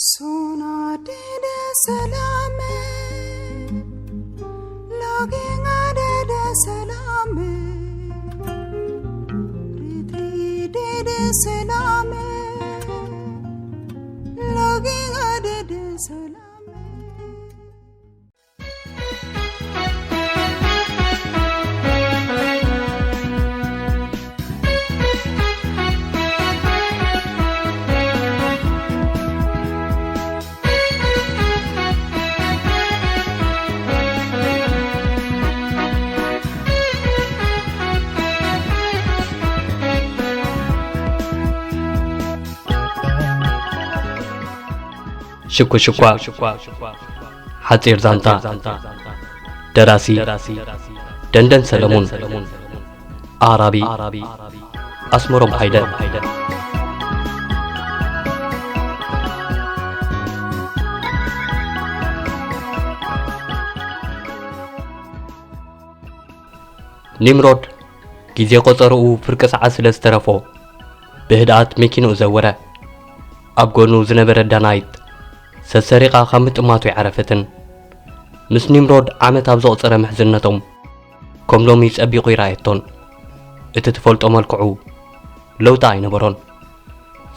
Sona dede salame, loginga dede salame, ritri dede salame, loginga dede salame. ሽኩሽኳ፣ ሓጺር ዛንታ። ደራሲ ደንደን ሰለሙን። ኣቕራቢ ኣስመሮም ሃይለ። ኒምሮድ ግዜ ቆጸርኡ ፍርቂ ሰዓት ስለ ዝተረፎ፣ ብህድኣት መኪንኡ ዘወረ። ኣብ ጎኑ ዝነበረት ዳናይት ሰሰሪቓ ካብ ምጥማቱ ኣይዓረፈትን። ምስ ኒምሮድ ዓመት ኣብ ዘቑጸረ ምሕዝነቶም፣ ከም ሎሚ ጸቢቑ ይረኣየቶን። እቲ ትፈልጦ መልክዑ ለውጢ ኣይነበሮን።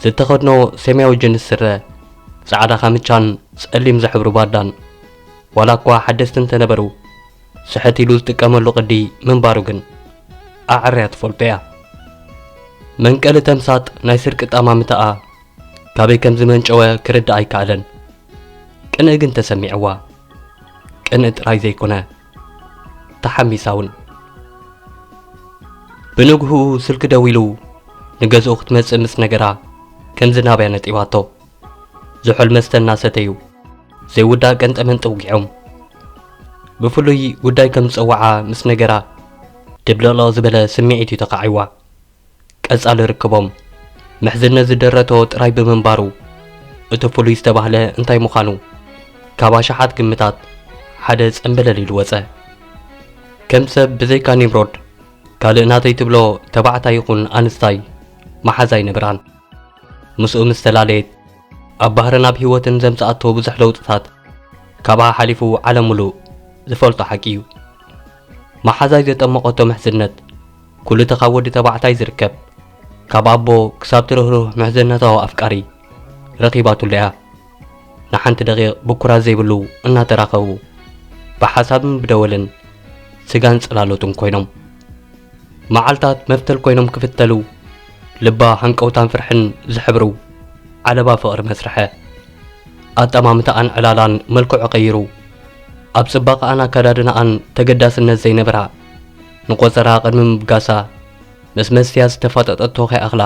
ዝተኸድኖ ሰማያዊ ጅንስ ስረ፣ ጻዕዳ ካምቻን ጸሊም ዝሕብሩ ባዳን፣ ዋላ እኳ ሓደስቲ እንተነበሩ፣ ስሕት ኢሉ ዝጥቀመሉ ቅዲ ምንባሩ ግን ኣዐርያ ትፈልጦ እያ። መንቀሊ ተምሳጥ ናይ ስርቂ ጠማምታኣ ካበይ ከም ዝመንጨወ ክርዳእ ኣይከኣለን። ቅንኢ ግን ተሰሚዕዋ። ቅንኢ ጥራይ ዘይኮነ፣ ተሓሚሳ እውን። ብንግህኡ ስልኪ ደዊሉ ንገዝኡ ክትመጽእ ምስ ነገራ፣ ከም ዝናብ እያ ነጢባቶ። ዝሑል መስተ እናሰተዩ፣ ዘይውዳእ ቀንጠመንጢ ውጊዖም። ብፍሉይ ጉዳይ ከም ዝጸውዓ ምስ ነገራ፣ ድብልቕልቕ ዝበለ ስምዒት እዩ ተኻዒዋ። ቀጻሊ ርክቦም ምሕዝነት ዝደረቶ ጥራይ ብምንባሩ፣ እቲ ፍሉይ ዝተባህለ እንታይ ምዃኑ፣ ካብ ኣሽሓት ግምታት ሓደ ጸምበለል ኢሉ ወጸ። ከም ሰብ ብዘይካ ኒምሮድ፣ ካልእ ናተይ ትብሎ ተባዕታይ ይኹን ኣንስታይ መሓዛ ኣይነበራን። ምስኡ ምስ ተላለየት፣ ኣብ ባህርን ኣብ ህይወትን ዘምጽኣቶ ብዙሕ ለውጥታት፣ ካብኣ ሓሊፉ ዓለም ምሉእ ዝፈልጦ ሓቂ እዩ። መሓዛይ ዘጠመቐቶ ምሕዝነት፣ ኩሉ እቲ ካብ ወዲ ተባዕታይ ዝርከብ፣ ካብ ኣቦ ክሳብ ትርህሩህ ምሕዝነታዊ ኣፍቃሪ ረኺባትሉ እያ። ንሓንቲ ደቂቕ ብኩራት ዘይብሉ እናተራኸቡ፣ ብሓሳብን ብደወልን ስጋን ጽላሎትን ኮይኖም። መዓልታት መፍተል ኮይኖም ክፍተሉ፣ ልባ ሃንቀውታን ፍርሕን ዝሕብሩ ዓለባ ፍቕሪ መስርሐ። ኣጠማምታኣን ዕላላን መልክዑ ቀይሩ፣ ኣብ ጽባቐኣን ኣከዳድናኣን ተገዳስነት ዘይነበራ፣ ንቆጸራ ቅድሚ ምብጋሳ፣ ምስ መስትያት ዝተፋጠጠቶ ከይኣኽላ፣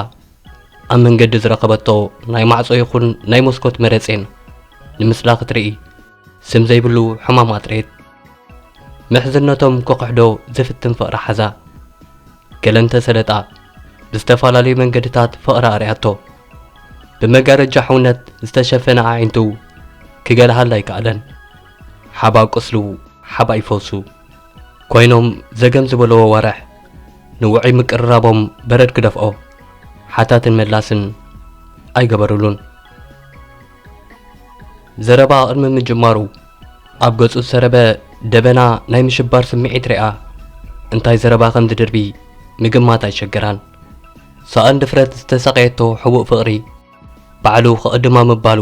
ኣብ መንገዲ ዝረኸበቶ ናይ ማዕጾ ይኹን ናይ መስኮት መረጼን ንምስላ ክትርኢ፣ ስም ዘይብሉ ሕማም ኣጥሬት። ምሕዝነቶም ክኽሕዶ ዝፍትን ፍቕሪ ሓዛ። ገለ እንተሰለጣ፣ ብዝተፈላለዩ መንገድታት ፍቕሪ ኣርእያቶ። ብመጋረጃ ሕውነት ዝተሸፈነ ኣዒንቱ ክገለሃላ ኣይከኣለን። ሓባ ቁስሉ፣ ሓባ ይፈውሱ። ኮይኖም ዘገም ዝበልዎ ኣዋርሕ፣ ንውዑይ ምቅርራቦም በረድ ክደፍኦ፣ ሓታትን መላስን ኣይገበሩሉን። ዘረባ ቅድሚ ምጅማሩ፣ ኣብ ገጹ ዝሰረበ ደበና ናይ ምሽባር ስምዒት ሪኣ፣ እንታይ ዘረባ ከም ዝድርቢ ምግማት ኣይሸገራን። ሳእን ድፍረት ዝተሳቐየቶ ሕቡእ ፍቕሪ፣ ባዕሉ ክቕድማ ምባሉ፣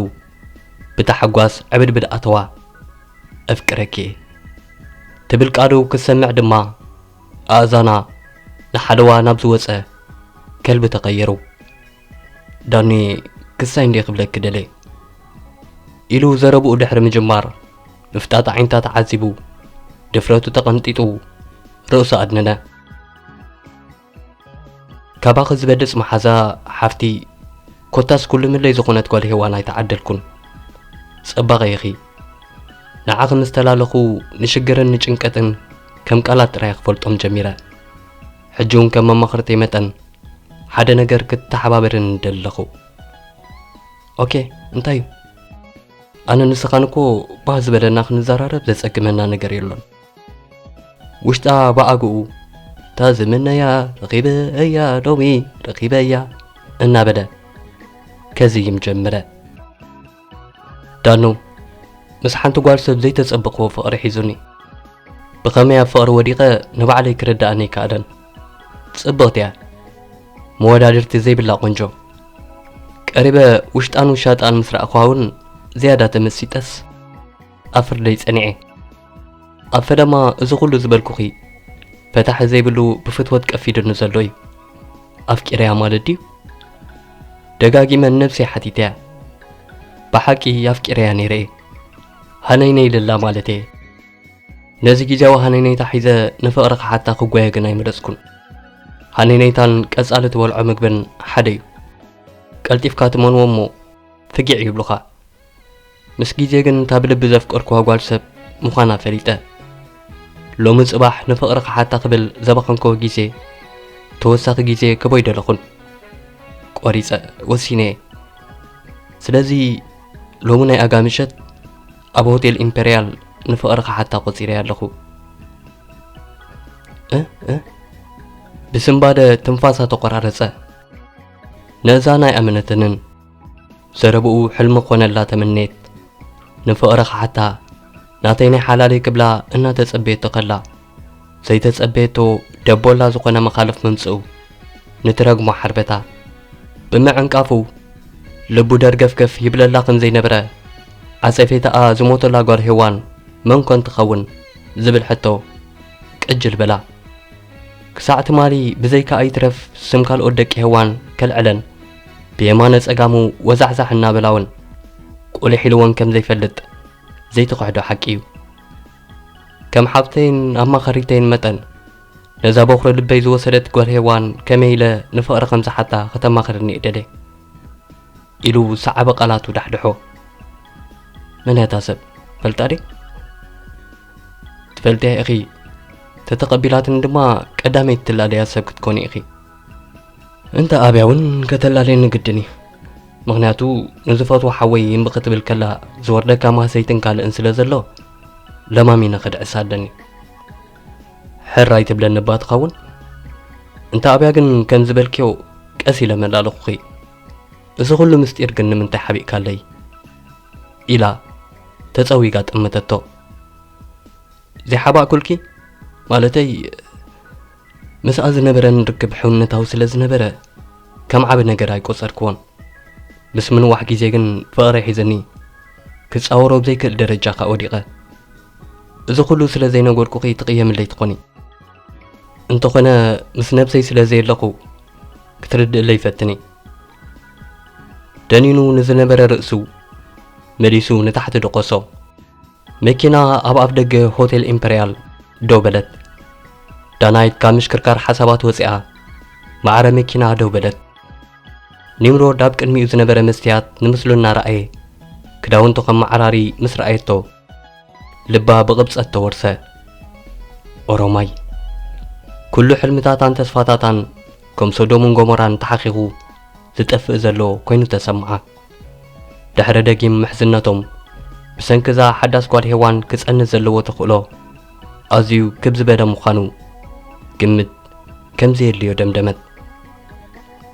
ብታሕጓስ ዕብድብድ ኣተዋ። "ኣፍቅረኪ" እየ ትብል ቃሉ ክሰምዕ ድማ፣ ኣእዛና ንሓለዋ ናብ ዝወጸ ከልቢ ተቐየሩ። "ዳኒ፣ ክሳይ እንድየ ክብለኪ ደልየ" ኢሉ ዘረብኡ ድሕሪ ምጅማር፣ ምፍጣጥ ኣዒንታ ተዓዚቡ፣ ድፍረቱ ተቐንጢጡ ርእሱ ኣድነነ። "ካባኺ ዝበልጽ መሓዛ ሓፍቲ፣ ኮታስ ኩሉ ምለይ ዝኾነት ጓል ሄዋን ኣይተዓደልኩን። ጸባቒ ኢኺ። ንዓኺ ምስ ተላለኹ ንሽግርን ንጭንቀትን ከም ቃላት ጥራይ ክፈልጦም ጀሚረ። ሕጂ እውን ከም መማኽርተይ መጠን ሓደ ነገር ክትተሓባበርኒ ደለኹ።" "ኦኬ፣ እንታይ እዩ?" "ኣነ ንስኻን እኮ ባህ ዝበለና ክንዘራረብ ዘጸግመና ነገር የሎን። ውሽጣ ብኣግኡ፣ እታ ዝምነያ ረኺበያ ሎሚ ረኺበያ እናበለ ከዝይም ጀምረ። ዳኑ፣ ምስ ሓንቲ ጓል ሰብ ዘይተጸበቕዎ ፍቕሪ ሒዙኒ። ብኸመይ ኣብ ፍቕሪ ወዲቐ ንባዕለይ ክርድኣኒ ኣይከኣለን። ጽብቕቲ እያ። መወዳድርቲ ዘይብላ ቆንጆ። ቀሪበ ውሽጣን ውሻጣን ምስ ረኣኹዋ እውን ዝያዳ ተመሲጠስ ኣብ ፍርደይ ጸኒዐ። ኣብ ፈለማ እዚ ኩሉ ዝበልኩኺ ፈታሒ ዘይብሉ ብፍትወት ቀፊዱኒ ዘሎ እዩ። ኣፍቂረያ ማለት ድዩ? ደጋጊመ ንነብሰይ ሓቲተያ። ብሓቂ ኣፍቂረያ ነይረ እየ። ሃነይነይ ልላ ማለት እየ። ነዚ ግዜያዊ ሃነይነይታ ሒዘ ንፍቕሪ ክሓታ ክጓየ ግን ኣይመረጽኩን። ሃነይነይታን ቀጻሊ ትበልዖ ምግብን ሓደ እዩ። ቀልጢፍካ ትመንዎ እሞ ፍጊዕ ይብሉኻ። ምስ ግዜ ግን እታ ብልቢ ዘፍቀርኩዋ ጓል ሰብ ምዃና ፈሊጠ። ሎሚ ጽባሕ ንፍቕሪ ክሓታ ክብል ዘባኸንክዎ ግዜ፣ ተወሳኺ ግዜ ክቦ ኣይደለኹን። ቆሪጸ፣ ወሲነ እየ። ስለዚ ሎሚ ናይ ኣጋ ምሸት ኣብ ሆቴል ኢምፔርያል ንፍቕሪ ክሓታ ቆጺረያ ኣለኹ። እ፣ እ፣ ብስንባደ ትንፋሳ ተቆራረጸ። ነዛ ናይ ኣመነትንን ዘረብኡ ሕልሚ ኮነላ ተመነየት። ንፍቕሪ ክሓታ ናተይ ናይ ሓላለይ ክብላ እናተጸበየቶ ከላ፣ ዘይተጸበየቶ ደቦላ ዝኾነ መኻልፍ ምምጽኡ ንትረግሞ ሓርበታ። ብምዕንቃፉ ልቡ ደርገፍገፍ ይብለላ ከም ዘይነበረ፣ ኣጸፌታኣ ዝሞተላ ጓል ሄዋን መን ኮን ትኸውን ዝብል ሕቶ ቅጅል በላ። ክሳዕ ትማሊ ብዘይካ ኣይትረፍ ስም ካልኦት ደቂ ሄዋን ከልዕለን ብየማነ ጸጋሙ ወዛሕዛሕ እናበላውን ቁልሕ ኢልወን ከም ዘይፈልጥ ዘይትኽሕዶ ሓቂ እዩ። ከም ሓብተይን ኣማኻሪተይን መጠን፣ ነዛ በኹሪ ልበይ ዝወሰደት ጓል ሄዋን ከመይ ኢለ ንፍቕሪ ከም ዝሓታ ከተማኽርኒ እደለ፣ ኢሉ ሰዓበ ቃላቱ ዳሕድሖ። መን እያ እታ ሰብ? ፈልጣ ድየ? ትፈልጥያ ኢኺ። ተተቐቢላትኒ ድማ ቀዳመይቲ ትላለያ ሰብ ክትኮኒ ኢኺ። እንተ ኣብያ እውን ከተላለየኒ ግድን እዩ። ምኽንያቱ ንዝፈትዎ ሓወይ እምቢ ክትብል ከላ ዝወርደካ ማህሰይትን ካልእን ስለ ዘሎ ለማሚነ ክድዕሳ ኣለኒ። ሕር ኣይትብለኒ እባ ትኸውን። እንተ ኣብያ ግን ከም ዝበልክዮ ቀስ ኢለ መላለኹኺ። እዚ ኩሉ ምስጢር ግን ንምንታይ ሓቢእካለይ? ኢላ ተጸዊጋ ጠመተቶ። ዘይሓባእኩልኪ? ማለተይ ምስኣ ዝነበረን ርክብ ሕውነታዊ ስለ ዝነበረ ከም ዓቢ ነገር ኣይቆጸርክዎን። ምስ ምንዋሕ ግዜ ግን ፍቕሪ ሒዝኒ ክጻወሮ ኣብ ዘይክእል ደረጃ ከኣ ወዲቐ። እዚ ኩሉ ስለ ዘይነገርኩኺ ትቕየምለይ ትኾኒ። እንተኾነ ምስ ነብሰይ ስለ ዘየለኹ ክትርድእለይ ፈትኒ። ደኒኑ ንዝነበረ ርእሱ መሊሱ ንታሕቲ ደቆሶ። መኪና ኣብ ኣፍ ደገ ሆቴል ኢምፐርያል ደው በለት። ዳናይት ካብ ምሽክርካር ሓሳባት ወጺኣ ማዕረ መኪና ደው በለት። ኒምሮድ ኣብ ቅድሚኡ ዝነበረ መስትያት ንምስሉ እናረኣየ ክዳውንቱ ከም መዓራሪ ምስ ረኣየቶ ልባ ብቕብጸት ተወርሰ። ኦሮማይ። ኩሉ ሕልምታታን ተስፋታታን ከም ሶዶምን ጎሞራን ተሓኺኹ ዝጠፍእ ዘሎ ኮይኑ ተሰምዓ። ድሕሪ ደጊም ምሕዝነቶም ብሰንኪ እዛ ሓዳስ ጓል ሄዋን ክጸንት ዘለዎ ተኽእሎ ኣዝዩ ክብ ዝበለ ምዃኑ ግምት ከም ዘየድልዮ ደምደመት።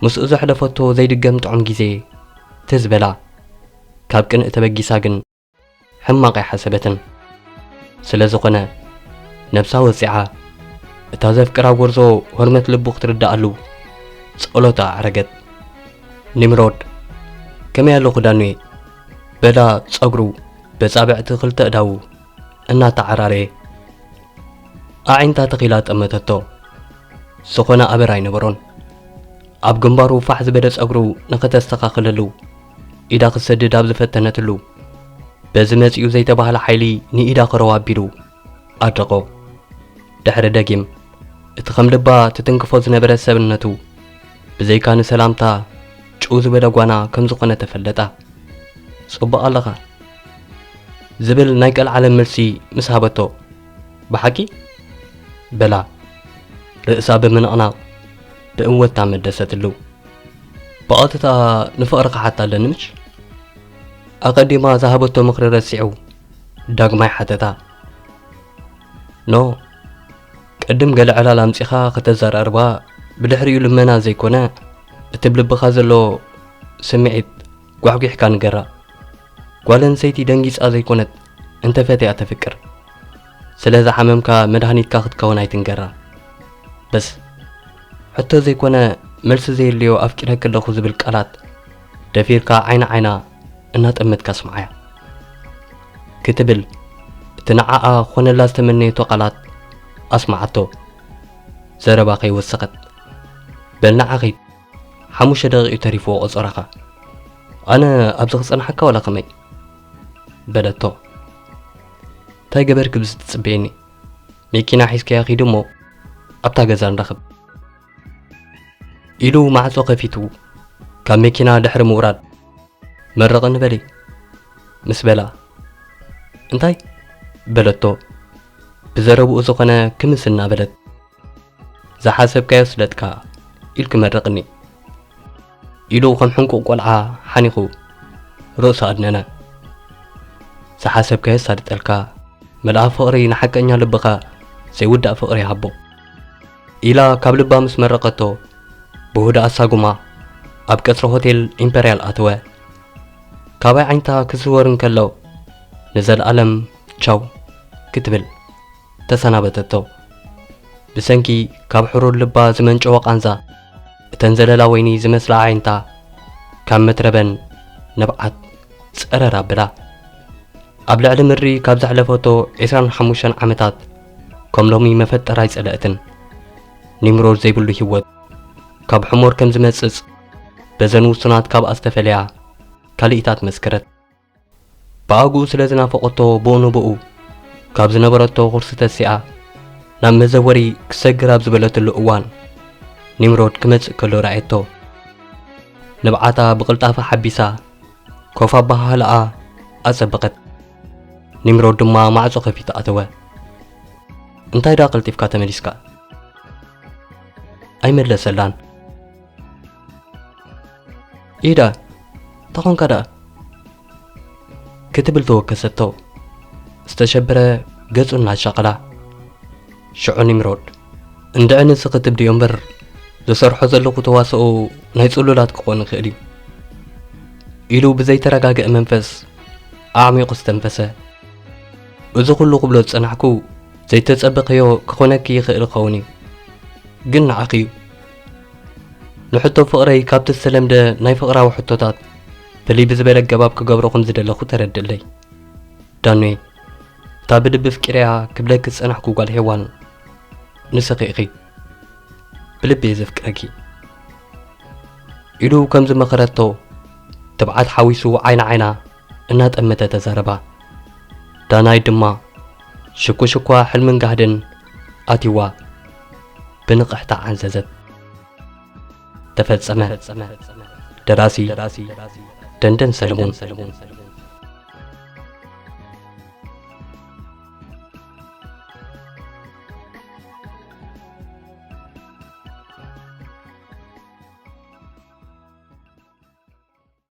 ምስኡ ዘሕለፈቶ ዘይድገም ጥዑም ግዜ ትዝ በላ። ካብ ቅንኢ ተበጊሳ ግን ሕማቕ ኣይሓሰበትን። ስለ ዝኾነ ነብሳ ወጺዓ እታ ዘፍቅራ ጎርዞ ህርመት ልቡ ክትርድኣሉ ጸሎታ ኣዕረገት። ኒምሮድ፣ ከመይ ኣለኹ ዳኑየ? በላ ጸጉሩ በጻብዕቲ ክልተ እዳዉ እናተዓራረየ። ኣዒንታ ተኺላ ጠመተቶ። ዝኾነ ኣበር ኣይነበሮን። ኣብ ግንባሩ ፋሕ ዝበለ ጸጉሩ ንኸተስተኻኽለሉ ኢዳ ክትሰድድ ኣብ ዝፈተነትሉ፣ በዚ መጺኡ ዘይተባህለ ሓይሊ ንኢዳ ከረው ኣቢሉ ኣድረቖ። ድሕሪ ደጊም፣ እቲ ከም ልባ ትትንክፎ ዝነበረ ሰብነቱ፣ ብዘይካ ንሰላምታ ጭው ዝበለ ጓና ከም ዝኾነ ተፈለጣ። "ጽቡቕ ኣለኻ?" ዝብል ናይ ቀልዓለም መልሲ ምስ ሃበቶ፣ "ብሓቂ?" በላ፣ ርእሳ ብምንቕናቕ ብእወታ መለሰትሉ። ብቐጥታ ንፍቕሪ ክሓታ ኣለኒ ምሽ? ኣቐዲማ ዝሃበቶ ምኽሪ ረሲዑ ዳግማይ ሓተታ። ኖ፣ ቅድም ገለ ዕላል ኣምጺኻ ከተዘራርባ፣ ብድሕሪኡ ልመና ዘይኮነ፣ እቲ ብልብኻ ዘሎ ስምዒት ጓሕጒሕካ ንገራ። ጓል ኣንሰይቲ ደንጊጻ ዘይኮነት እንተፈትያ ተፍቅር። ስለ ዝሓመምካ መድሃኒትካ ክትከውን ኣይትንገራ። በስ ሕቶ ዘይኮነ መልሲ ዘየድልዮ ኣፍቂረኪ ኣለኹ ዝብል ቃላት ደፊርካ ዓይኒ ዓይና እናጠመትካ ስምዓያ። ክትብል እቲ ንዓኣ ክኾነላ ዝተመነየቶ ቃላት ኣስምዓቶ። ዘረባ ከይወሰኸት፣ በል ንዓ ኺድ፣ ሓሙሽተ ደቂቕ እዩ ተሪፍዎ ቆጸራኻ። ኣነ ኣብዚ ክጸንሓካ ዋላ ከመይ? በለቶ። እንታይ ገበርኪ ብዚ ትጽበየኒ? መኪና ሒዝካያ ኺድ እሞ ኣብታ ገዛ ንራኸብ። ኢሉ ማዕጾ ከፊቱ ካብ መኪና ድሕሪ ምውራድ፣ መርቕኒ በሊ ምስ በላ፣ እንታይ? በለቶ። ብዘረብኡ ዝኾነ ክምስ እናበለት፣ ዝሓሰብካዮ ስለጥካ ኢልኪ መርቕኒ። ኢሉ ከም ሕንቁቕ ቆልዓ ሓኒኹ ርእሱ ኣድነነ። ዝሓሰብካዮ ኣሳልጠልካ፣ መልኣኽ ፍቕሪ ንሓቀኛ ልብኻ ዘይውዳእ ፍቕሪ ይሃቦ። ኢላ ካብ ልባ ምስ መረቐቶ፣ ብውህደት ኣሳጉማ ኣብ ቀጽሪ ሆቴል ኢምፐርያል ኣተወ። ካባይ ዓይንታ ክዝወር እንከሎ፣ ንዘለኣለም ቻው ክትብል ተሰናበተቶ። ብሰንኪ ካብ ሕሩር ልባ ዝመንጨወ ቃንዛ፣ እተን ዘለላ ወይኒ ዝመስላ ኣዒንታ ካብ መትረበን ንብዓት ጸረር ኣብላ። ኣብ ልዕሊ ምድሪ ካብ ዘሕለፈቶ ዕስራን ሓሙሽተን ዓመታት ከም ሎሚ መፈጠር ኣይጸለእትን። ኒምሮድ ዘይብሉ ህይወት ካብ ሕሞር ከም ዝመጽጽ በዘን ውሱናት ካብኣ ዝተፈልያ ካልኢታት መስከረት። ብኣግኡ ስለ ዝናፈቐቶ ብኡ ንብኡ ካብ ዝነበረቶ ኹርሲ ተሲኣ ናብ መዘወሪ ክሰግር ኣብ ዝበለትሉ እዋን ኒምሮድ ክመጽእ ከሎ ረኣየቶ። ንብዓታ ብቕልጣፈ ሓቢሳ ኮፍ ኣበሃህላኣ ኣጸበቐት። ኒምሮድ ድማ ማዕጾ ከፊቱ ኣተወ። እንታይ ደኣ ቀልጢፍካ ተመሊስካ? ኣይመለሰላን። ኢዳ፣ እንታይ ኾንካ ደኣ? ክትብል ተወከሰቶ። ዝተሸበረ ገጹ እናሻቐላ። ሽዑ ኒምሮድ፣ እንድዒ ንስኺ ትብልዮ እምበር፣ ዝሰርሖ ዘለኹ ተዋስኦ ናይ ጽሉላት ክኾን ይኽእል እዩ፣ ኢሉ ብዘይተረጋግአ መንፈስ ኣዕሚቑ ዝተንፈሰ። እዚ ኩሉ ክብሎ ዝጸናሕኩ፣ ዘይተጸበኽዮ ክኾነኪ ይኽእል ይኸውን እዩ፣ ግን ንዓኺ እዩ። ንሕቶ ፍቕረይ ካብቲ ዝተለምደ ናይ ፍቕራዊ ሕቶታት ፍልይ ብዝበለ ኣገባብ ክገብሮ ከም ዝደለኹ ተረድእለይ። ዳኖይ፣ እታ ብልቢ ኣፍቂረያ ክብለኪ ዝጸናሕኩ ጓል ሄዋን ንስኺ ኢኺ። ብልቢ እየ ዘፍቅረኪ። ኢሉ ከም ዝመኸረቶ ትብዓት ሓዊሱ ዓይኒ ዓይና እናጠመተ ተዛረባ። ዳናይት ድማ ሽኩሽኳ ሕልምን ጋህድን ኣትይዋ ብንቕሕታ ዓንዘዘት። ተፈጸመ። ደራሲ ደንደን ሰለሞን።